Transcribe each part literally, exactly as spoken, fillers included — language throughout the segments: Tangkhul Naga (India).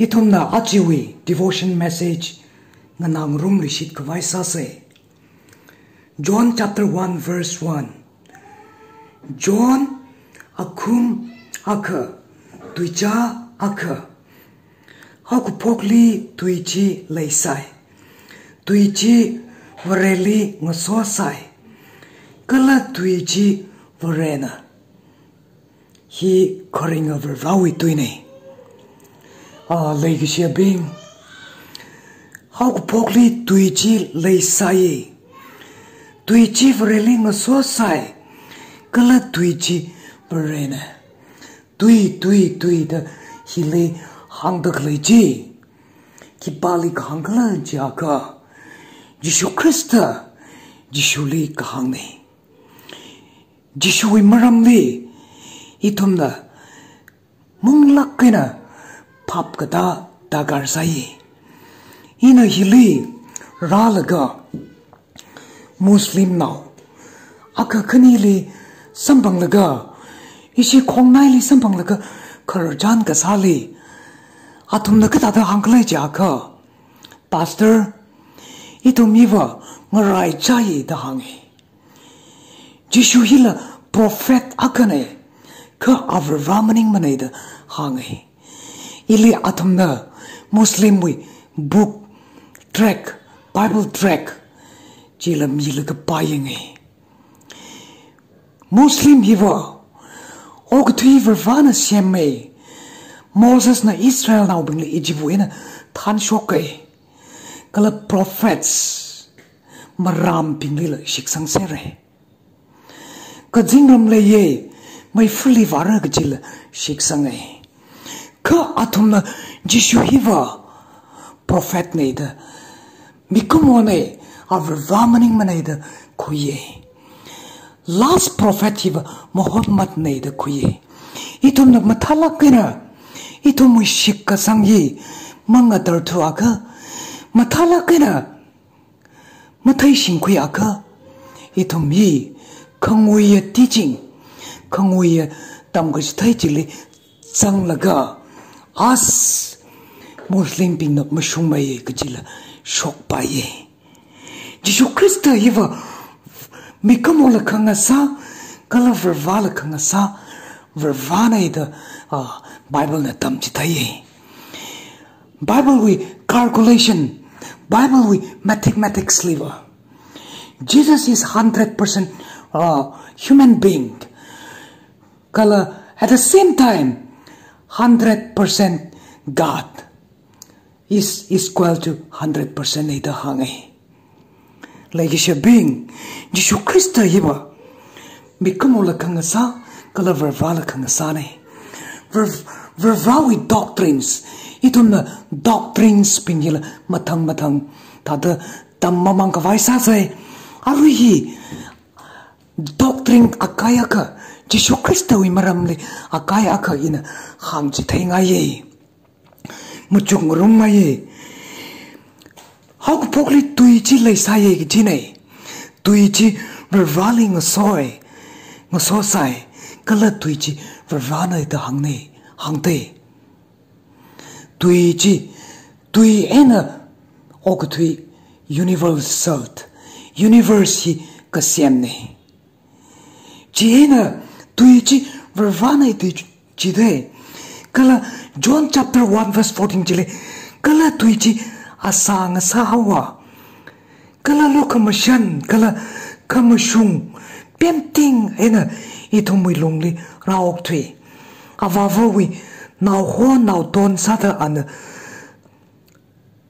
Ithumna ajawui devotion message nganāngarumluishit khavai sāsa. John chapter one verse one. John akhum akha, tuicha akha. Haokaphokli tui chi leisai. Tui chi Vareli ngasosai. Kala tui chi Varena. Hi kharinga Varewui tuina. Ah, leikashiyabing. Haokaphokli tui chi leisai. Tui chi Vareli ngasosai. Kala tui chi Varena. Tui, tui, tui da hili hāngda khalei chi khipāli kahāng khala jiakha, Jishu Khrista, Jishuli kahāngna. Jishuwui maramli ithumna munglāk eina phap katā darkar sāi. Ina hili rālaga Muslimnao akha khanili samphanglaga, ishi khongnaili samphanglaga khararchan kasāli athumna kathāda hāngkhala jiakha, Pastor, ithum hiva ngaraichai da hānga. Jishu hila prophet akhana, kha a Varivara maningmana da hānga. Ili athumna Muslimwui book tract, Bible tract chila milaga pāyanga. Muslim hiva okathui Varivarana semma. Mosesna Israelnaobingli Egyptwui eina thanshoka. Kala prophets marānbinglila shitsangserra. Kazingram leiya, meifali vāra kajila shitsanga. Kha athumna Jishu hiva prophetna da, mikumona, a Varivara maningmana da khuiya. Last prophet hiva Muhammadna da khuiya. Ithumna mathālāk eina ithumwui shitkasang hi mangatarthuakha, mathālāk eina matheishingkhuiakha, ithum hi khanguiya teaching, khanguiya tamkachithei chili zanglaga, as Muslimbingna mashungmeiya kajila shokpaiya. Jishu Khrista hiva mikumola khangasā, kala Varivarala khangasā, Varivarana da, ah, Biblena tamchitheiya. Biblewui calculation, Biblewui mathematics liva, Jesus is hundred percent, uh, human being. Kala at the same time, hundred percent God is equal to hundred percent na da hānga. Leikashiyabing, Jishu Khrista hiva mikumola khangasā, kala Varivarala khangasāna. Var-, Varivarawui doctrines, ithumna doctrinesbing hila mathang mathang thāda tam mamāng khavai sāsa. Arui hi doctrine akai akha, Jishu Khristawui maramli akai akha ina hāngchitheingai. Machukngarumngaiya. Haokaphokli tui chi leisāya kajina. Tui chi Varivarali ngasoi, ngasosai, kala tui chi Varivarana da hāngna, hāngda. Tui chi, tui eina okathui universal, universe hi kasemna. Chieina tui chi Varivarana tui chida. Kala John chapter one verse fourteen chili, kala tui chi asā ngasāhaowa. Kala lukhamashan, kala khamashung pemting eina ithumwui lungli rāokthui. Avāvawui naoho naoton sāda ana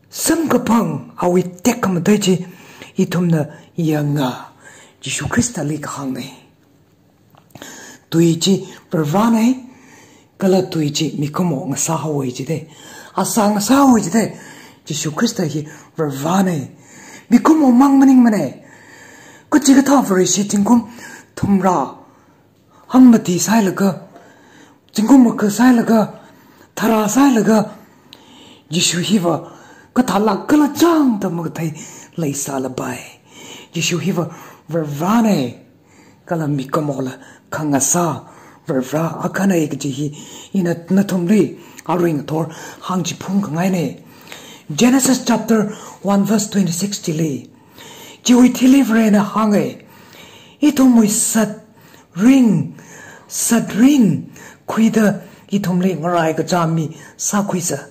samkaphang awui tekhamatei chi ithumna yanga, Jishu Khristali kahāngna. Tui chi Varivarana, kala tui chi mikumo ngasāhaowa jida. Asā ngasāhaowa jida. Jishu Khrista hi Varivarana. Mikumo mang maningmana. Kachikathā Vareshi zingkum thumrā hangmati sāhailaga, zingkum akha sāhailaga, tharā sāhailaga, Jishu hiva kathālāk kala chāngda makathei leisālapai. Jishu hiva Varivarana, kala mikumola khangasā Varivara akhana kaji hi ina nathumli Arui ngathor hāngchiphung khangaina. Genesis chapter one verse twenty-six chili, chiwui thili Varena hānga, ithumwui sat ring, sat ring khuida ithumli ngarai kachā mi sākhuisa.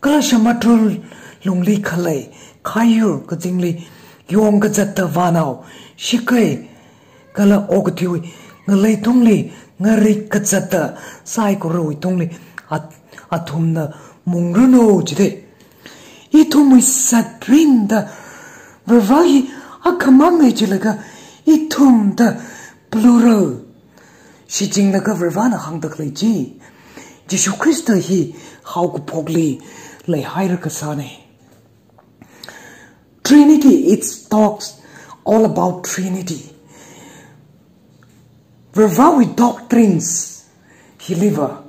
Kala samudra lungli khalei khayur kazingli yong kazatta vānao, shikai kala okathuiwui ngalei tungli ngarik kazatta saikorawui tungli at-, athumna mungranu jida. Ithumwui sat ringda Varivara hi akhamang eina chilaga ithumda plural shichinlaga Varivarana hāngda khalei chi, Jishu Khrista hi haokaphokli leihaira kasāna. Trinity, it talks all about Trinity. Varivarawui doctrines hiliva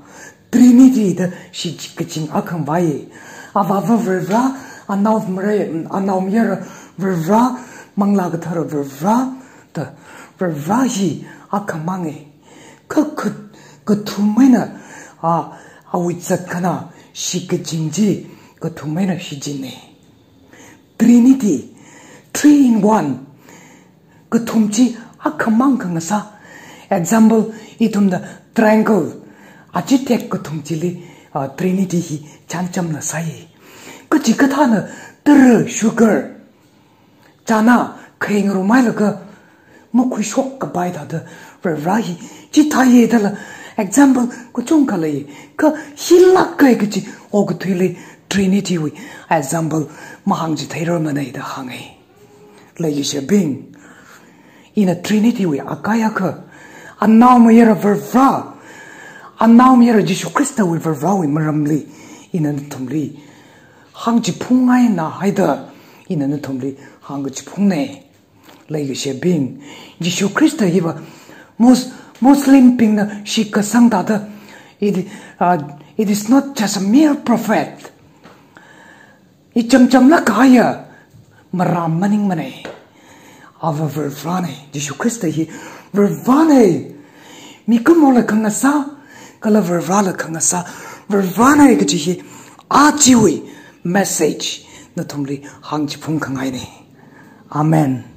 Trinity da shikachin akhamang vāya. Avāva Varivara, Anaomayara, Anaomayara Varivara, Manglā Kathara Varivara da Varivara hi akhamanga. Kha, kha, kathum eina, a, awui zatkhanā shikachin chi kathum eina shichinna. Trinity, three in one. Kathum chi akhamang khangasā. Example, ithumna triangle, achitek kathum chili, a, Trinity hi chānjamla sāya. Kachikathāna tara, sugar, chana, khaingarumhailaga makhuishok kapai thāda Varivara hi chithāya dala example kachungkha lei. Kha hilāk kahai kachi okathuili Trinity wui example mahāngchitheira mana da hānga. Leikashibing, ina Trinity wui akai akha, Anaomayara Varivara, Anaomayara Jishu Khristawui Varivarawui maramli ina nathumli hāngchiphungngaina haida ina nathumli hāngkachiphungna. Leikashibing, Jishu Khrista hiva Mus-, Muslimbingna shitkasang thāda, it, uh, it is not just a mere prophet. Ichamchamlāk kahaiya maram maningmana. Ava Varivarana, Jishu Khrista hi Varivarana. Mikumola khangasā, kala Varivarala khangasā, Varivarana kachi hi ajawui message nathumli hāngchiphung khangaina. Amen.